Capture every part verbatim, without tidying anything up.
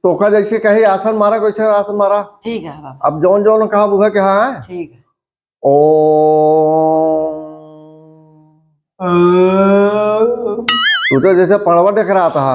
तोका जैसे कही आसन मारा, वैसे आसन मारा। ठीक है बाबा। अब जौन जौन कहा, उहे कहा है। ठीक है। ओम। ओम। तू तो जैसे पड़वा देख रहा था,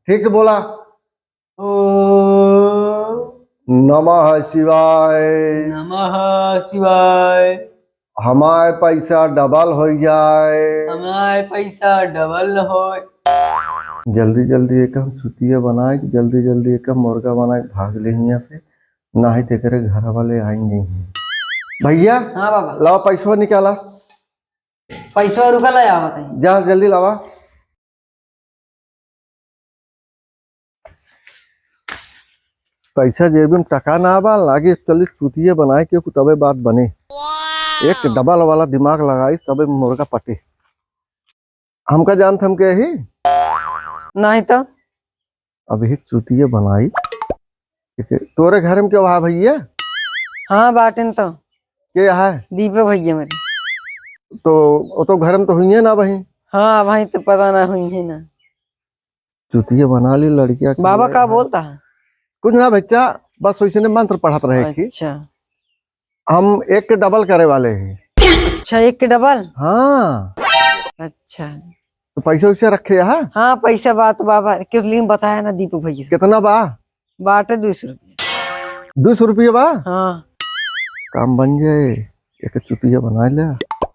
ठीक से बोला। ओम। नमः शिवाय। नमः शिवाय। हमार पैसा डबल होइ जाए। हमार पैसा डबल होइ। जल्दी जल्दी एक हम चुतिया बनाए, जल्दी जल्दी एक हम मुर्गा बनाए, भाग ले हियां से, नाही तो एकरे घर वाले आएंगे ही। भैया, हाँ बाबा। लावा पैसवा निकाला। पैसवा रुका, ले आवत है। जा जल्दी लावा। पैसा जेब में टका ना बा, लागे चली चुतिया बनाए के तबे बात बने। एक डबल वाला दिमाग लगाई तबे मुर्गा पटे। हमका जानत हम के ही? नहीं तो। अब एक चुतिया बनाई। एक तोरे घर में क्यों है भैया? हाँ बाटेन तो। के है? दीपक भैया मेरे। तो वो तो घर में तो हुई है ना भाई? हाँ भाई, तो पता ना हुई है ना। चुतिया बना ली लड़किया के बाबा। का बोलता है? कुछ ना बच्चा, बस वैसे ने मंत्र पढ़त रहे कि अच्छा। हम एक के डबल करे वाले हैं। अच्छा, एक के डबल? हाँ। अच्छा। तो पैसा वैसा रखे है? हाँ, पैसा बात बाबा, क्यों लेकिन बताया ना दीपू भैया से। कितना बा? बाटे दो सौ रुपया। दो सौ रुपया बा? हाँ। काम बन जाए, एक चुतिया बना ले।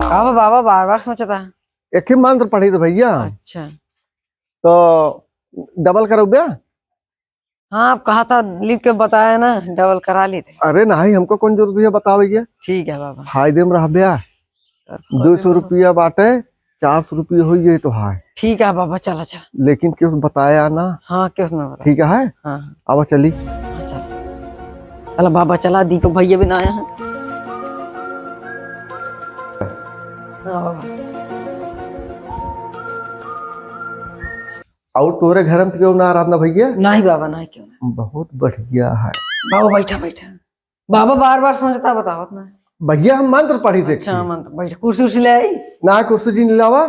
अब बाबा बार बार सोचता है। एक ही मंत्र पढ़ी तो भैया। अच्छा। तो डबल करो बे? हाँ, आप कहा था लिख के बताया ना, डबल करा लेते। अरे नहीं, हमको कौन जरूरत है बतावे के? ठीक है बाबा। फायदे में रहबे। दो सौ रुपया बाटे, चार सौ रुपया हो गए तो है। ठीक है बाबा, चला चला। लेकिन क्यों बताया ना? हाँ, क्यों ना बताया? ठीक है, हाँ। अब चली। हाँ, चला। चला बाबा, चला, दीपक भैया भी ना आया है। हाँ बाबा। और तोरे घर में क्यों ना आराधना भैया? नहीं बाबा, नहीं क्यों ना। बहुत बढ़िया है। बाबा बैठा, बैठा। बाबा बार बार सोचता, बतावत ना। भैया हम मंत्र पढ़ी देखी। अच्छा, मंत्र बैठ, कुर्सी उर्सी ले आई? ना, कुर्सी जी नहीं लावा।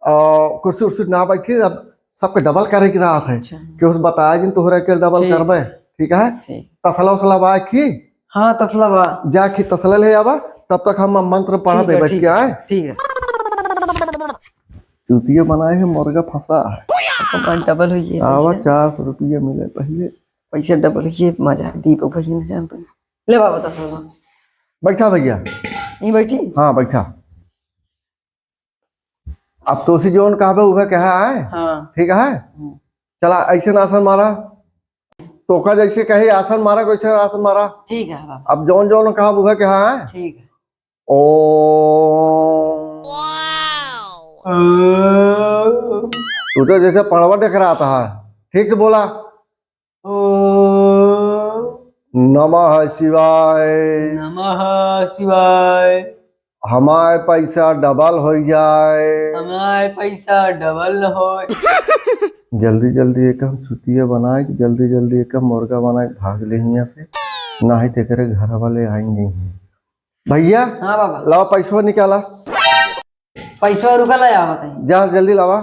और कुर्सी उर्सी ना बैठी, अब सबके डबल करे की रात है। अच्छा। कि उस बताया जिन तोहरा के डबल ठीक। करबे, ठीक है? ठीक। तसला उसला बा की? हाँ, तसला बा। जा की तसला ले आवा, तब तक हम मंत्र पढ़ा ठीक दे है, बैठ ठीक के है, आए। ठीक है। चुतिया बनाए है, मुर्गा फंसा है। अपन डबल हुई है आवा, पैसा। चार सौ रुपया मिले पहले। पैसा डबल हुई है, मजा है। दीपक भैया ने जान पे। ले बाबा, दस हजार। बैठा भैया। यहीं बैठी? हाँ, बैठा। अब तोसी जौन कहबे, उहे कहा है। हाँ। ठीक है? हम्म। चला, ऐसे ना आसन मारा। तोका जैसे कही आसन मारा, वैसे आसन मारा। ठीक है बाबा। अब जौन जौन कहब, उहे कहा है। ठीक है। ओम। ओम। तू तो जैसे पड़वा देख रहा था, ठीक से बोला। ओम। नमः शिवाय। नमः शिवाय। हमार पैसा डबल होइ जाए। हमार पैसा डबल होइ। जल्दी जल्दी एक हम चुतिया बनाए, जल्दी जल्दी एक हम मुर्गा बनाए, भाग ले हियां से, नाही तो एकरे घर वाले आएंगे ही। भैया, हाँ बाबा। लावा पैसवा निकाला। पैसवा रुका, ले आवत है। जा जल्दी लावा।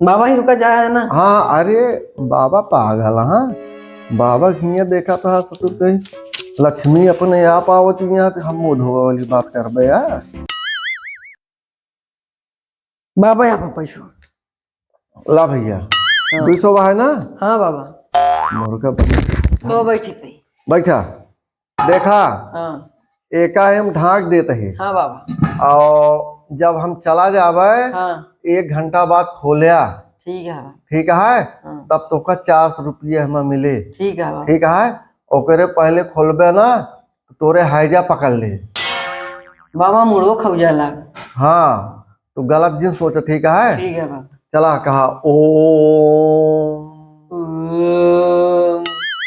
बाबा ही रुका, जा है ना। हाँ, अरे बाबा पागल, हाँ, बाबा हियां देखा था ससुर कहीं लक्ष्मी अपने आप आवत हियां, तो हम मुंह धोवे वाली बात करबे यार। बाबा, यहाँ पर पैसा। ला भैया, हाँ। दो सौ है ना? हाँ बाबा। मुर्गा तो बैठी थी। बैठा। देखा? हाँ। एका हम ढांक देत ही। हाँ बाबा। और जब हम चला जाबे, हाँ। एक घंटा बाद खोल्या। ठीक है। ठीक है? हाँ। तब तोका चार सौ रुपया हमें मिले। ठीक है बाबा। ठीक है? ओकरे पहले खोलबे ना, तोरे हैजा पकड़ ले। बाबा, मुड़ो खौजा लाग। हाँ, तू गलत जिन सोच, ठीक है? ठीक है बाबा। चला, कहा, ओम ओम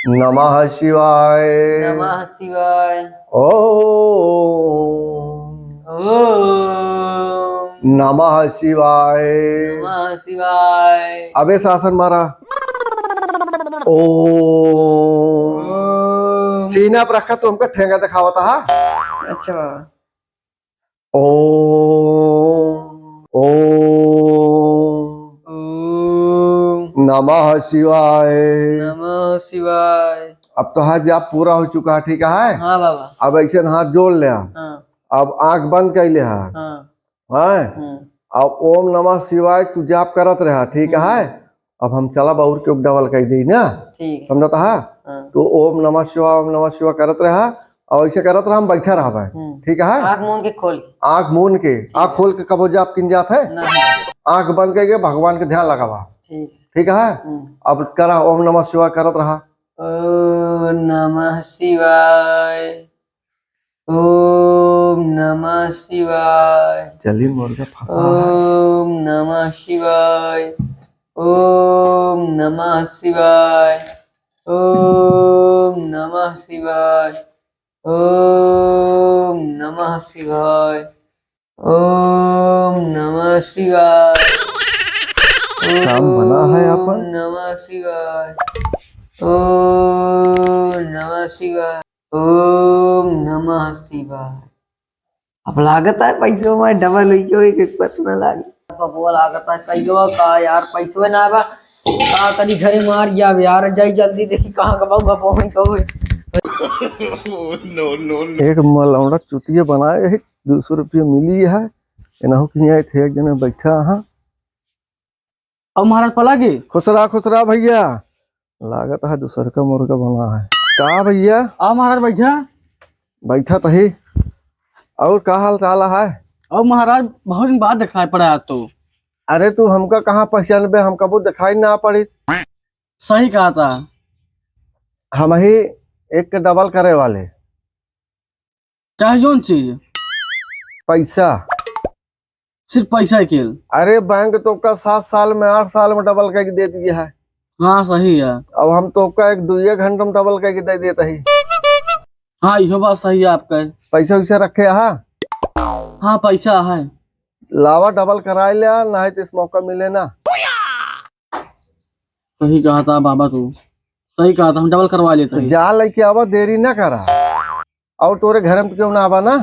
नमः शिवाय। नमः शिवाय। ओम ओम नमः शिवाय। नमः शिवाय। अबे सासन मारा। ओम। ओम। सीना पर रखा तो हमका ठेंगा दिखावता हा। अच्छा बाबा। ओम, ओम। ओम। नमः शिवाय। नमः शिवाय। अब तोहार जाप पूरा हो चुका है, ठीक है? हाँ बाबा। अब ऐसे हाथ जोड़ ले। हाँ। अब आँख बंद कर ले। हाँ। हाँ? हम्म। अब ओम नमः शिवाय तू जाप करत रहा, ठीक हम्म। है? अब हम चला बाउर के डबल कर दी ना। ठीक है। समझत हा? हाँ। तो ओम नमः शिवाय, ओम नमः शिवाय करत रहा, और ऐसे करत रहा, हम बैठा रहबे। हम्म। ठीक है? आँख मूंद के खोल। आँख मूंद के, ठीक आँख है। खोल के कबो जाप किन जात है? नहीं। आँख बंद करके भगवान के ध्यान लगावा। ठीक है। ठीक है? हम्म। अब करा, ओम नमः शिवाय करत रहा। ओम नमः शिवाय। ओम नमः शिवाय। चली मुर्गा फंसा है। ओम नमः शिवाय। ओम नमः शिवाय। ओम नमः शिवाय। ओम नमः शिवाय। ओम नमः शिवाय। काम बना है अपन। ओम नमः शिवाय। ओम नमः शिवाय। ओम नमः शिवाय। अब लागत है पैसो में डबल होई, क्यों एक, एक पत ना लागे। बबुआ लागत है कहियो का यार, पैसो ना बा। का करी, घरे मार गया यार, जाई जल्दी देखी कहाँ का बबुआ पहुँच गए। No, no, no। एक मलौड़ा चुतिया बनाए है, दो सौ रुपया मिली है। एनहु कि यहाँ थे एक जने बैठा हाँ। अब महाराज पला गए? खुश रहा, खुश रहा भैया। लागत है दूसर का मुर्गा बना है। का भैया? आओ महाराज बैठा। बैठा तही। और का हाल चाल है? अब महाराज बहुत दिन बाद दिखाई पड़ा आज तो। अरे तू हमका कहाँ पहचानबे, हम कबो दिखाई ना पड़ी। सही कहा था। हम ही एक डबल करे वाले। चाहे जौन चीज। पैसा। सिर्फ पैसा के? अरे बैंक तो का सात साल में, आठ साल में डबल करके दे दिया है। हाँ सही है। अब हम तो का एक दुइये घंटे में डबल करके दे देता ही। हाँ इहो बात सही है आपका। पैसा वैसा रखे हा? हाँ पैसा है। लावा डबल कराए लिया, नहीं तो इस मौका मिले ना। सही कहा था बाबा तू, सही कहा था, हम डबल करवा लेते तो हैं। जा लेके आवा, देरी ना करा। और तोरे घर में तो क्यों ना आवा ना?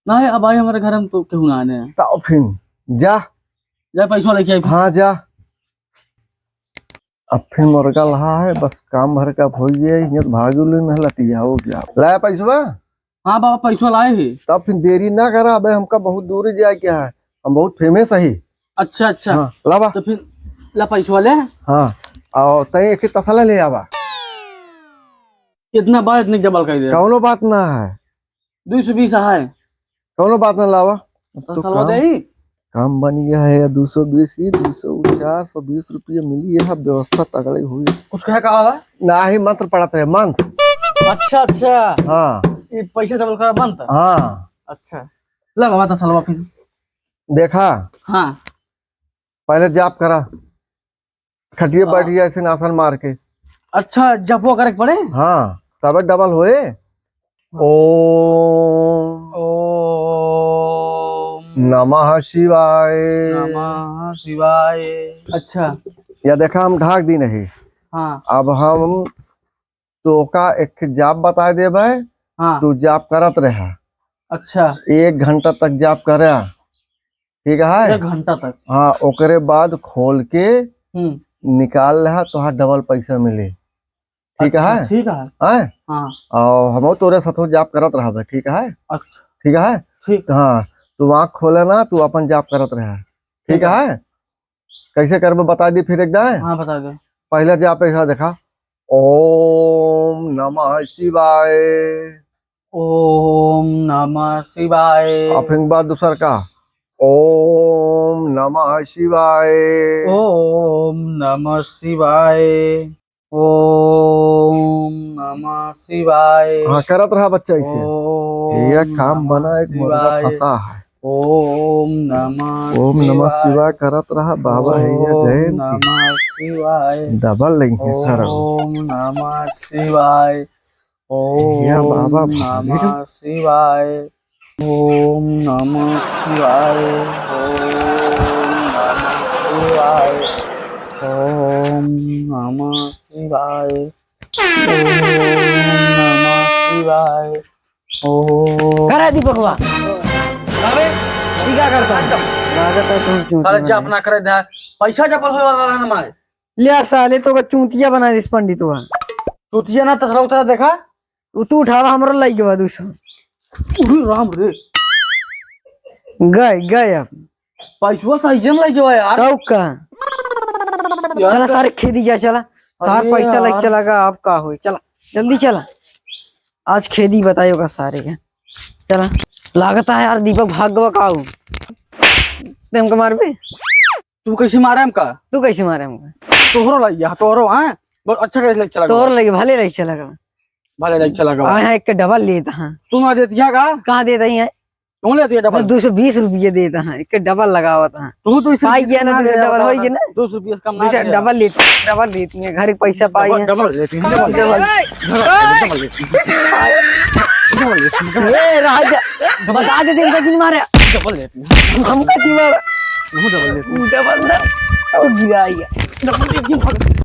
नहीं अब भाई हमारे घर में तो क्यों ना आने। तो फिर जा। जा पैसा लेके आई। हाँ जा। अब फिर मुर्गा लहा है, बस काम भर का हो गया, ये तो भाग ले ना लतिया हो गया। लाया पैसवा? हाँ बाबा पैसवा लाए ही। तब फिर देरी ना करा, अबे हमका बहुत दूर जाए के है, हम बहुत फेमस है। अच्छा अच्छा। हाँ, लावा। तो फिर ला पैसवा ले। हाँ, और तय एक तसला ले आवा। इतना बा, इतने डबल कर दे। कौनो बात ना है। दो सौ बीस है। कौनो बात ना लावा। अब तो तो सलवा काम, दे ही। काम बन गया है या दो सौ बीस ही, दो सौ, चार सौ बीस रुपये मिली है, व्यवस्था तगड़ी हुई। कुछ कहे का बा? ना ही मंत्र पढ़त रहे, मंत्र। अच्छा अच्छा। हाँ। ये पैसा डबल कर मंत्र। हाँ। अच्छा। ला बाबा तो सलवा फिर। देखा? हाँ। पहले जाप करा, खटिए हाँ। बैठ गया ऐसे आसन मार के। अच्छा, जपवा करे के पड़े? हाँ, तबे डबल होए। हाँ। ओम ओम नमः शिवाय। नमः शिवाय। अच्छा। या देखा, हम ढाक दी नहीं। हाँ। अब हम तोका एक जाप बताए देबे, हाँ। तू जाप करत रहा। अच्छा। एक घंटा तक जाप करा, ठीक है? एक घंटा तक? हाँ, ओकरे बाद खोल के हम्म। निकाल रहा, तोहार डबल पैसा मिले, ठीक अच्छा, है? ठीक है। हैं? हाँ। और हम तोरे साथ जाप करत रहबे, ठीक है? अच्छा। ठीक है? ठीक। हाँ, तू आँख खोले ना, तू अपन जाप करत रहा, ठीक ठीक है। है? कैसे करबे बता दी फिर एक दाएं। हाँ, बता दे। पहला जाप ऐसा देखा, ओम नमः शिवाय। ओम नमः शिवाय। और फिर बाद दूसर का, ओम नमः शिवाय। ओम नमः शिवाय। ओम नमः शिवाय। हाँ, करत रहा बच्चा ऐसे। ओम ये काम नमः बना, एक मुर्गा शिवाय। फंसा है। ओम नमः ओम नमः शिवाय। शिवाय करत रहा, बाबा है ये ओम गए इनकी। नमः शिवाय। डबल नहीं है सर। ओम नमः शिवाय। या बाबा ओम भाभी। नमः शिवाय। ओम नमः शिवाय। ओम नमः शिवाय। ओम नमः शिवाय। ओम नमः शिवाय। ओम करे दीपकवा। अबे, ई का करता है? लागत है तुम चूतिया साले जप ना करे दा। पैसा जब होए वाला रहन मारे। ले आ साले, तोका चूतिया बना दिस पंडित हुआ। चूतिया ना, तसरा उतरा देखा। उ तू उठावा, हमरो लइके बा दू सौ। अरे राम रे। गए, गए अब। पैसवा सही जन लइके बा यार। तब का? यार चला का सारे खेदी जा, चला। सार अरे पैसा लइके यार। चला गा, अब का होई? चला, जल्दी चला। आज खेदी बतायो का सारे के। चला। लागत है यार, दीपक भाग गवा का हो? ते हमका मारबे? तू कैसे मारे हमका? तू कैसे मारे हमका? तोहरो लइके, तोहरो, हैं? बहुत अच्छा कैसे लइके चला गवा? तोहरो लइके, भले लइके चला गवा। भले लइके चला गवा। हाँ, हाँ, एक के डबल लेता हाँ। तू ना देती है का? कहाँ देता ही है? कौन लेती है डबल? दो सौ बीस रुपये देता हाँ, एक के डबल लगावत हाँ। तू तो इसे पाई गया ना, ना दो सौ दे, डबल होई गया ना। दो सौ बीस कम ना दो सौ दे। डबल लेती, डबल लेती है, घर के पैसा पाई डबल, है। डबल लेती है, डबल, डबल, डबल लेती है। डबल लेती है। ए, राजा, बता दे, दिन का दिन मारे। डबल लेती है। हमका क्यों मारा? डबल लेती है। डबल ना, वो गिरा आइए। डबल लेती है।